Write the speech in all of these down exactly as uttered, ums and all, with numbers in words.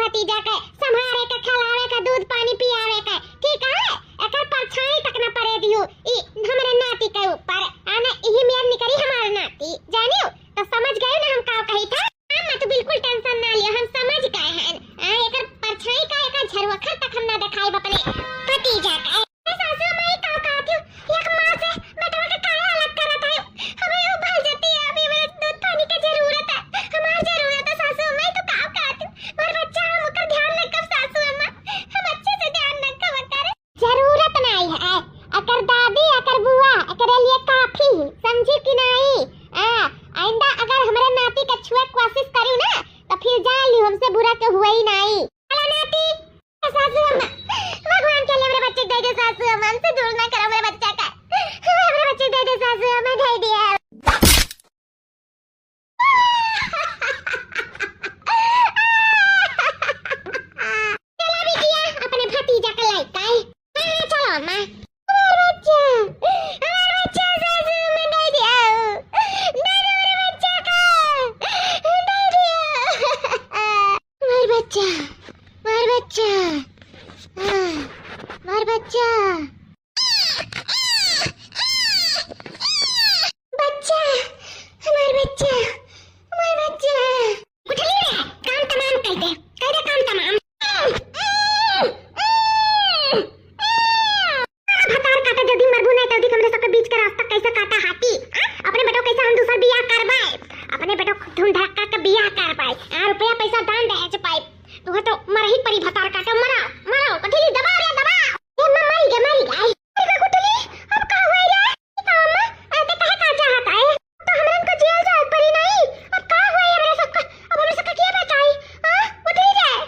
भतीजा के संभारे के, खिलावे के, दूध पानी पियावे के, ठीक है? एकर परछाई तक न परे दिहू ई हमरे नाती के ऊपर। आने इही मेर निकरी हमार नाती, जानियो? तो समझ गए ना हम का कही था? हाँ, मैं तो बिल्कुल tension ना लियो, हम समझ गए हैं। आ, एकर परछाई का, एकर झरोखा तक हम ना देखाइब अपने भतीजा का। ए सासू माई, का कहत हो? एक माँ से बेटवा के काहे अलग करत है? हमें वो भल जती है, अभी मेरे दूध पानी के जरूरत है, हमार जरूरत है सासू माई, तो का कहत हो? हमार बच्चा, हम ओकर ध्यान रखब सासू अम्मा, हम अच्छे से ध्यान रखब ओकर। जरूरत नाई है, एकर दादी, एकर बुआ, एकरे लिए काफी है, समझी कि नाई? आ, आइंदा अगर हमरे नाती के छुए के कोशिश करू ना, तो फिर जान ली हमसे बुरा के हुए ही नाई। चलो नाती, सासू अम्मा, भगवान के लिए मेरे बच्चे दे दे सासू अम्मा, हमसे दूर ना करो मेरे बच्चा का, मेरे बच्चे दे दे सासू अम्मा, दे दिया। चला बिटिया, अपने भतीजा का लाइक आई। हाँ, चलो अम्मा। हमार बच्चा, हमार बच्चा सासू अम्मा दे दिया। दे दो मेरे बच्चा का। दे दिया। हमार बच्चा, हमार बच्चा। हाँ, हमार बच्चा। बच्चा, हमार बच्चा, हमार बच्चा। गुठली रे, काम तमाम कइ दे, कइ दे काम तमाम। भतार काटा, जल्दी मरबू नहीं, जल्दी हमरे सबके बीच के रास्ता कैसे काटा हाथी? हाँ? अपने बेटो कैसे हम दूसर बियाह करबाए? अपने बेटो धूम धड़क्का के बियाह करबाए। आ, रुपया पैसा दान दहेज पाए। तुहे तो मरही परी भतार काटा, मरा, मरा, गुठली दबा रे, दबा। ए, म-, मरी गे, मरी गे। अरे गुठली, अब का हुआ रे? ई का अम्मा, ऐसे कहे का चाहत है? तो हमरन को जेल जाए पड़ी नहीं। अब का हुआ हमरे सबका? अब हमरे सबका के बचाई? हाँ, गुठली रे।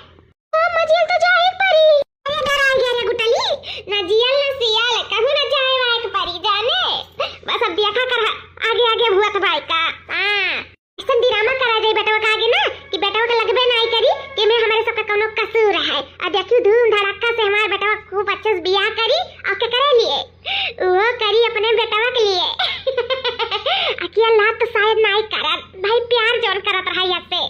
हाँ, अम्मा, जेल तो जाए पड़ी। अरे डरा गया रे गुठली, ना जियल ना सियल, कहूँ ना जाए वाए के पड़ी जाने। बस अब देखा कर आगे आगे हुआ तो भाई का। हाँ। अइसन ड्रामा करा जाई बेटवा के आगे ना कि बेटवा के लगबे नाई करी कि में हमरे सबका कौनो कसूर है। आ देखियो धूम धड़क्का से हमार बेटवा खूब अच्छे से बियाह करी और के करे लिए? वो करी अपने बेटवा के लिए। अकिया लात तो शायद नाई करत, भाई प्यार जौन करत रहा यसे।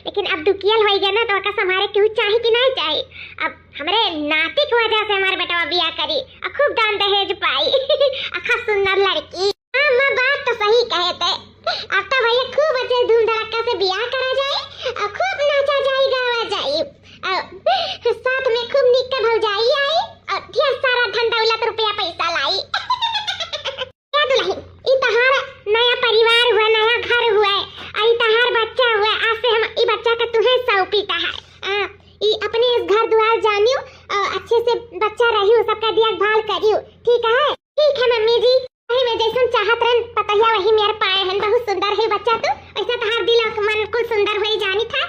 लेकिन अब दुकियल होई गया ना तो ओका संभारे केहू चाही कि नाई चाही? अब हमरे नाती की वजह से हमार बेटवा बियाह करी और खूब दान दहेज पाई। अखा सुंदर लड़की। हाँ, माँ, बात तो सही कहे ते। अब तो भैया खूब अच्छे धूम धड़क्का से बियाह करा जाए और खूब नाचा जाए, गावा जाए और साथ में खूब निक्का भौजाई आई और ढेर सारा धन दौलत, रुपया पैसा लाई। क्या दुल्हन, ई तहार नया परिवार हुआ, नया घर हुआ, आ ई तहार बच्चा हुआ। आज से हम ई बच्चा का तुहे सौंपी का है। आ, ई अपने इस घर द्वार जानियो, आ, अच्छे से बच्चा रहियो, सबका देखभाल करियो, ठीक है? ठीक है मम्मी जी। वही में जैसन चाहत रहन पतोहिया वही मेर पाए हन, बहुत सुंदर है बच्चा तू, वैसा तहार दिल और मन कुल सुंदर होई जानी था।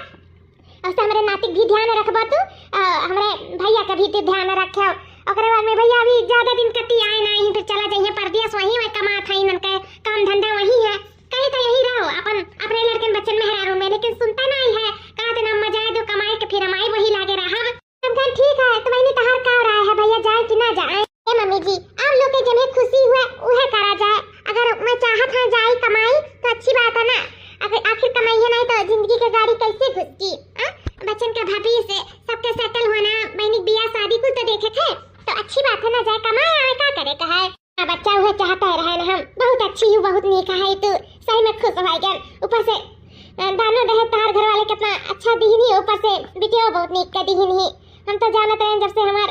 और से हमरे नातिक भी ध्यान रखबा तू, आ, हमरे भैया का भी तू ध्यान रखे। ओकरे बाद में भैया अभी ज्यादा दिन कती आए ना, यहीं फिर चला जाइए परदेस, वहीं में कमात है, इनके काम धंधा वहीं है। कही तो यहीं रहो अपन, अपने लड़कन बच्चन मेहरारू में, लेकिन सुनता नहीं है। कहते ना मजा दो कमाए के, फिर हम आई वही लागे रहा। हम कहें, "ठीक है, तो बहनी, तहार का राय है भैया, जाए कि ना जाए?" ए मम्मी जी, आप लोग के जमे खुशी हुआ, उहे करा जाए। अगर मैं चाहत है जाई कमाई, तो अच्छी बात है ना। अगर आखिर कमाई है नहीं, तो जिंदगी के गाड़ी कैसे घुसकी? आ? बच्चन का भविष्य, सबके settle होना, बहनी बियाह शादी कुल तो देखे थे, तो अच्छी बात है ना, जाए कमाए आवे, का करे का है। हाँ बच्चा, उहे चाहता है रहे ना हम। बहुत अच्छी हूँ, बहुत नीक है तू, सही में खुश हो गन। ऊपर से, अ, दानो दहेज तहार घर वाले कितना अच्छा दीहन ही, ऊपर से बिटिया बहुत नीक का दीहन ही। हम तो जानत रहे जब से हमार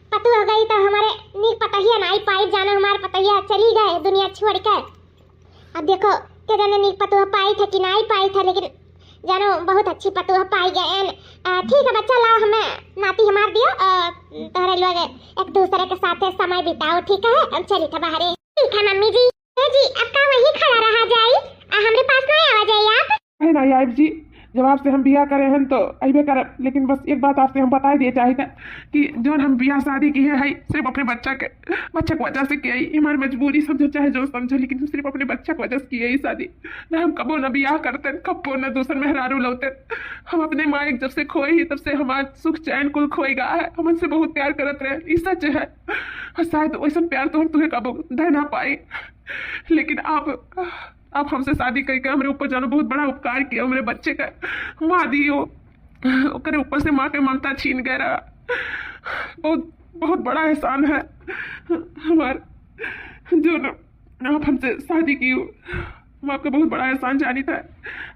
पतोह हो गई तो हमारे नीक पतोहिया ना आई पाई, जानो हमार पतोहिया चली गए दुनिया छोड़ के। अब देखो, के जाने नीक पतोह पाई था कि नाई पाई था, लेकिन जानो बहुत अच्छी पतोह पाई गए। आ, ठीक है बच्चा, लाओ हमें नाती हमार दियो, आ, तोहरे लोग एक दूसरे के साथ समय बिताओ, ठीक है? हम चली था बाहरे। ठीक है मम्मी जी। ए जी, अब का वहीं खड़ा रहा जाई? आ, हमरे पास नहीं आवा जाई आप? नहीं, नहीं आइब जी, जब आपसे हम बियाह करे हैं तो अइबे करब, लेकिन बस एक बात आपसे हम बताई दिए चाहित कि जौन हम बियाह शादी किहे हई, सिर्फ अपने बच्चा के, बच्चा के वजह से किहे हई। हमारी मजबूरी समझो चाहे जो समझो, लेकिन हम सिर्फ अपने बच्चा के वजह से किहे हई शादी। ना हम कबो ना बियाह करते, कबो ना दूसर मेहरारू लौते। हम अपने माई के जब से खोए ही, तब से हमार सुख चैन कुल खोए गा है। हम उनसे बहुत प्यार करत रहे, ई सच है। और शायद वैसन प्यार तो हम तुहे कबो दे ना पाए, लेकिन आप आप हमसे शादी करके हमरे ऊपर जानो बहुत बड़ा उपकार किया, हमरे बच्चे का माँ दियो। ओकरे ऊपर से माँ के ममता छीन गए रहा। बहुत, बहुत बड़ा एहसान है हमार, जो न आप हमसे शादी की हो। हम आपके बहुत बड़ा एहसान जानी था।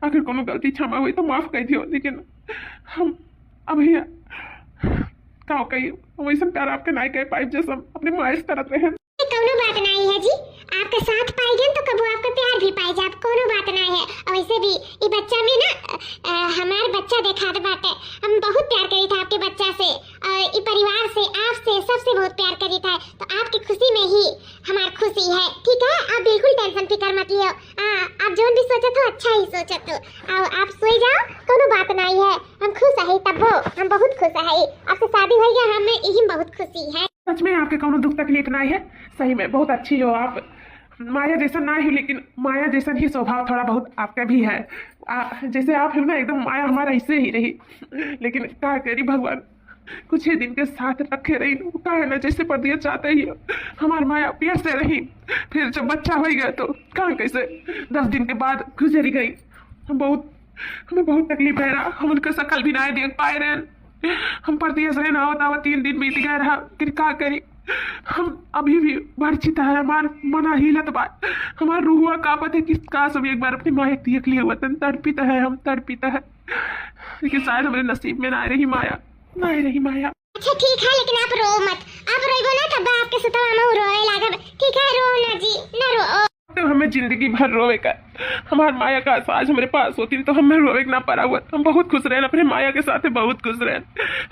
अगर कोनो गलती क्षमा हुई तो माफ कर दियो, लेकिन हम अभी का कही, हम ऐसा प्यार आपके नाई कह पाइब जैसे हम अपने माँ से करत रहे। कौनो बात नाई है जी, आपका साथ पाई गन तो कबो आपका प्यार भी पाई जाब, कौनो बात नाई है। और वैसे भी ई बच्चा में ना, अ, हमार बच्चा देखात बाटे। हम बहुत प्यार करी था आपके बच्चा से, और ई परिवार से, आपसे, सबसे बहुत प्यार करी था। तो आपकी खुशी में ही हमार खुशी है, ठीक है? आप बिल्कुल टेंशन फिकर मत लियो। हाँ, आप जौन भी सोचत हो, अच्छा ही सोचत हो। और आप सोई जाओ, कौनो बात नाई है। हम खुश है तब्बो, हम बहुत खुश है। आपसे शादी हो गया, हमें यही में बहुत खुशी है। सच में आपके कौनो दुख तकलीफ ना है, सही में बहुत अच्छी हो आप। माया जैसा ना हो, लेकिन माया जैसा ही स्वभाव थोड़ा बहुत आपका भी है। आ, जैसे आप हो ना, एकदम माया हमारा ऐसे ही रही, लेकिन का करी भगवान, कुछ ही दिन के साथ रखे रही। वो का है ना, जैसे परदेस जाते ही हमार माया पियर से रही, फिर जब बच्चा हो गया तो का कैसे दस दिन के बाद गुजर गई। हम बहुत, हमें बहुत तकलीफ है रहा, हम उनका शकल भी ना देख पाए रहे। हम परदेस रहे ना, आवत आवत तीन दिन बीत गया रहा, फिर का करी। हम अभी भी वंचित है, हमार मना हिलत बा, हमार रूहुआ कांपत है कि काश हम एक बार अपनी माँ के देख लिए होतन। तड़पित है हम, तड़पित है, लेकिन शायद हमारे नसीब में ना रही माया, ना रही माया। अच्छा ठीक है, लेकिन आप रो मत, आप रोइबो ना तब आपके सुतवा में रोए लागब। ठीक है, रो ना जी, ना रो। तो हमें जिंदगी भर रोवे का, हमार माया का आज हमारे पास होती तो हमें रोवे के ना पड़ा हुआ। हम बहुत खुश रहे अपने माया के साथ, बहुत खुश रहे,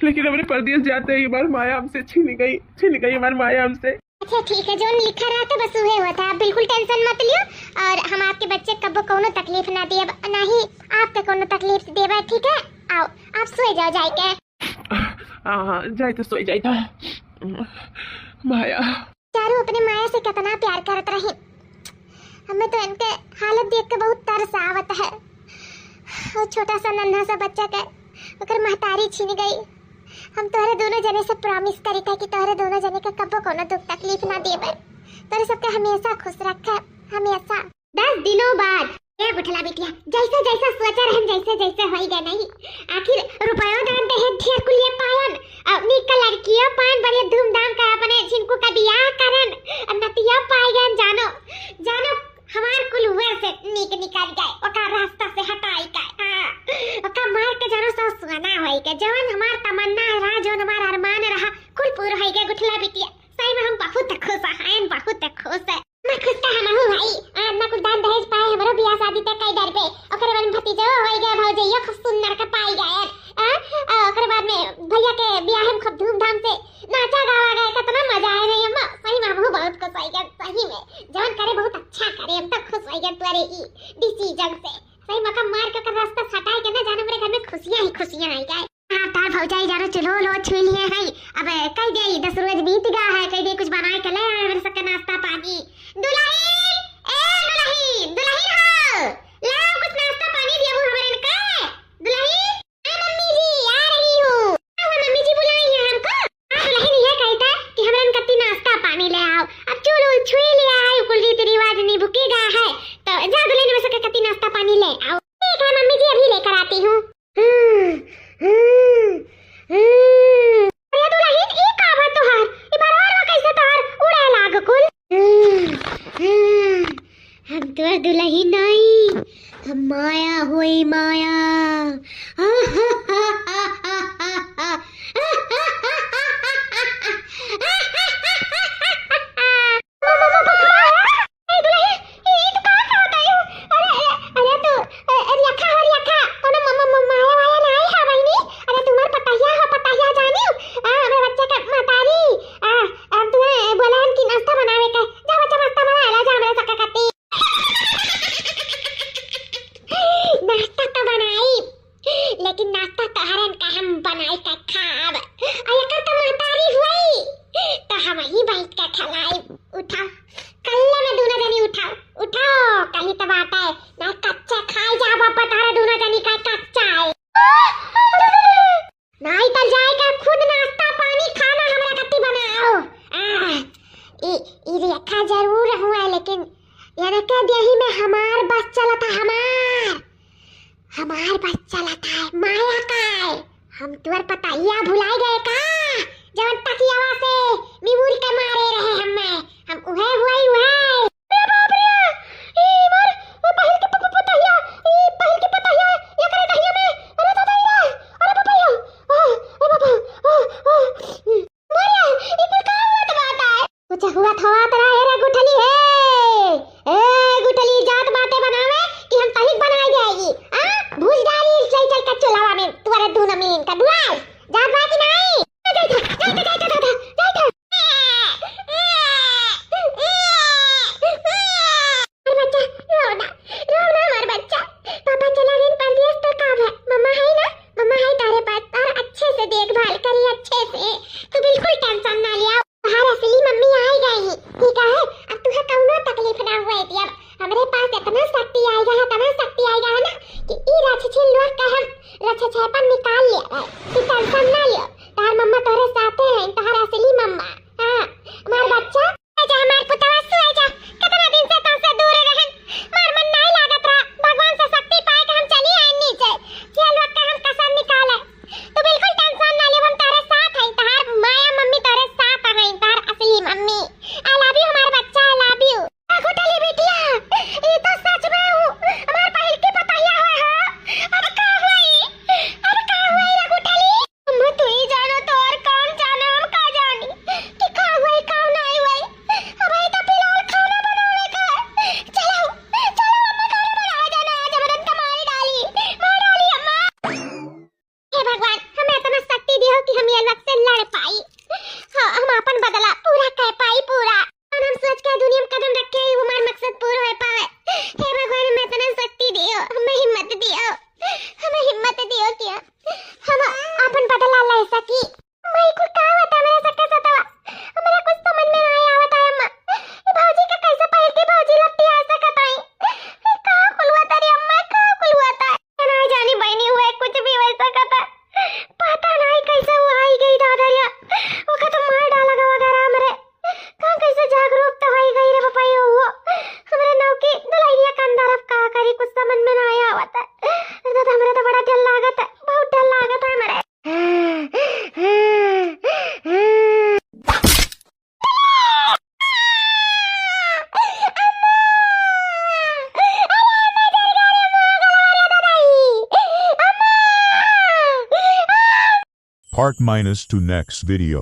लेकिन हमारे परदेस जाते ही हमारी माया हमसे छीनी गई, छीनी गई हमारी माया हमसे। अच्छा ठीक है, जौन लिखा रहा था बस उहे हुआ था, आप बिल्कुल टेंशन मत लियो। और हम आपके बच्चे कबो कौनो तकलीफ ना दिए, ना ही आपके कौनो तकलीफ देबे, ठीक है? आओ, आप सोए जाओ जाए के। हाँ, हाँ, जाए तो सोए जाए था। माया। चारू अपने माया से कितना प्यार करत रही। हमें तो इनके हालत देख के बहुत तरस आवत है। वो छोटा सा नन्हा सा बच्चा के ओकर महतारी छीन गई। हम तोहरे दोनों जने से प्रॉमिस करी था कि तोहरे दोनों जने के कब्बो कोनो दुख तकलीफ ना देबे। तोहरे सबके हमेशा खुश रखे, हमेशा। दस दिनों बाद। ए गुठला बिटिया, जैसे जैसे सोचा रहन, जैसे जैसे होई गए नहीं। आखिर रुपयो दान दहेज ढेर कुलिये पायन, और निक लड़कियों पायन, बड़े धूमधाम का अपने झिनकू का बियाह करन, और नतियो पाई गए। जानो, जानो, हमार कुल उहर से नीक निकल गए, ओका रास्ता से हटाई गए। हाँ, ओका मार के जानो सब सुना होई गए। जवन हमार तमन्ना रहा, जवन हमार अरमान रहा, कुल पूरा होई गए गुठला बिटिया। सही में हम बहुत खुश हैं, बहुत खुश हैं। मैं खुश तो हमहू हई। आ, इतना कुल दान दहेज पाए, हमरो बियाह शादी तक कई डर पे। ओकरे बाद में भतीजो होई गए, भौजइयो खूब सुंदर के पाई गए। आ, आ, ओकरे बाद में भैया के बियाह में खूब धूमधाम से नाचा गावा गए, कितना मजा आए नहीं अम्मा। सही में हमहू बहुत खुश होई गए, सही में। जवन करे बहुत अच्छा करे, हम तो खुश होई गए तोरे ई डिसीजन से। सही में ओका मार के ओकर रास्ता सटाए के ना जाने, हमरे घर में खुशियां ही खुशियां आई गए। हाँ, तार भौजाई जानो चुल्हो लो छुई लिए हैं। अब कई दे, दस रोज बीत गया है, कई दे कुछ बनाए के ले आए हमरे सबके नाश्ता पानी। दुलहिन, ए दुलहिन, दुलहिन हो, लाओ कुछ नाश्ता पानी दियो हमरे के। दुलहिन, ए मम्मी जी, आ रही हूँ। हाँ, मम्मी जी बुलाई है हमको। हाँ, दुलहिन ये कहता कि हमरे कत्ती नाश्ता पानी ले आओ। अब चुल्हो छुई लिया है, कुल रीति रिवाज निभुकेगा है, तो जा दुलहिन हमरे सबके कत्ती नाश्ता पानी ले आओ। ठीक है मम्मी जी, अभी लेकर आती हूँ। हम्म, हम्म, हम्म। अरे दुलहिन, ई का बा तोहार? ई बरवा कैसे तोहार उड़े लाग कुल? हम्म, हम्म। हम तोहार दुलहिन नहीं, हम तुअर पतहिया भुलाइ गए का? जवन तकियावा से निहुर के मारे रहे हम्मे, हम उहे हुई उहे। अरे बाप रे, ई मोर, ओ पहिल के प-, प-, पतहिया, ई पहिल के पतहिया, एकरे दहिया में, अरे दादा रे, अरे बाप रे, ओ, ओ बाबा, ओ, ओ, मोरिया, ई कुल का हुआ त बात है? कुछ हुआ थवा त रहा है रे गुठली है। ए गुठली, जात बाटे बनावे कि हम तहिक बनाइ देई। आ? भूज डाली चल चल के चुलावा में, तुअरे दून में इनका बुआई। जात बा कि नाई? जाई था, जाई था, जाई था, जाई था, जाई था। अरे बच्चा, रो ना, रो ना हमार बच्चा। पापा चला गए परदेस तो का है? मम्मा है ना? मम्मा है तारे पास, तार अच्छे से देखभाल करी, अच्छे से। तू बिल्कुल tension ना लिया। तोहार असली मम्मी आइ गई ही, ठीक है? अब तुहे कौनो तकलीफ ना हुए दिया। हमरे पास इतना शक्ति आइ गया है, इतना शक्ति आइ गया है ना कि ई राक्षसी लोग का हम राक्षसीपन निकाल ले रहे। तू tension ना लियो, तोहार मम्मा तोहरे साथे है, तोहार असली मम्मा। हाँ, हमार बच्चा। आजा हमार पुतवा, सो आजा। कितना दिन से तोसे दूर रहन, मार मन नाई लागत रहा। भगवान से शक्ति पाए के हम चली आए नीचे। ये लोग का हम कसर निकाले। तू बिल्कुल tension ना ले, हम तारे साथ हैं, तहार माया मम्मी तारे साथ हैं, तार असली मम्मी। I love you हमार बच्चा, I love you। रघुटली बिटिया, ई तो सच में हूँ, हमार पहिल की पतहिया हुआ है। अब का हुई? अब का हुई रघुटली? अम्मा तू ही जानो, तो और कौन जाने, हम का जानी कि का हुई, का नाई हुई। अब ई तो फिलहाल खाना बनावे का है। चलो, चलो अम्मा खाना बनावे जाना, आज मदन का मारी डाली, मार डाली अम्मा। हे भगवान, हमें इतना शक्ति दियो कि हम ये लोग से लड़ पाई। हाँ, हम अपन बदला पूरा कर पाई, पूरा। और हम सोच के दुनिया में कदम रखे ही हमार मकसद पूरा हो पावे। हे भगवान, हमें इतना शक्ति दियो, हमें हिम्मत दियो, हमें हिम्मत दियो कि हम अपन बदला ले सकी। माई को का बता मेरे सके सतवा, हमरा कुछ समझ में नहीं आवत है अम्मा। ये भौजी के कैसे पहिर के भौजी लपटी आ सकत है? ये का कुल हुआ तारी अम्मा, का कुल हुआ ता? ना जानी बहनी हुए, कुछ भी हो सकत है। पता नहीं कैसे वो आई गई दादा रे। ओका तो मार डाला गवा घर हमरे। का कैसे जागरूक तो होई गई रे बापा ये वो। हमरे नाव की दुल्हनिया का अंदर अब का करी, कुछ समझ में ना आया आवत है। अरे दादा, हमरे तो बड़ा डर लागत है, बहुत डर लागत है हमरे। Part minus to next video।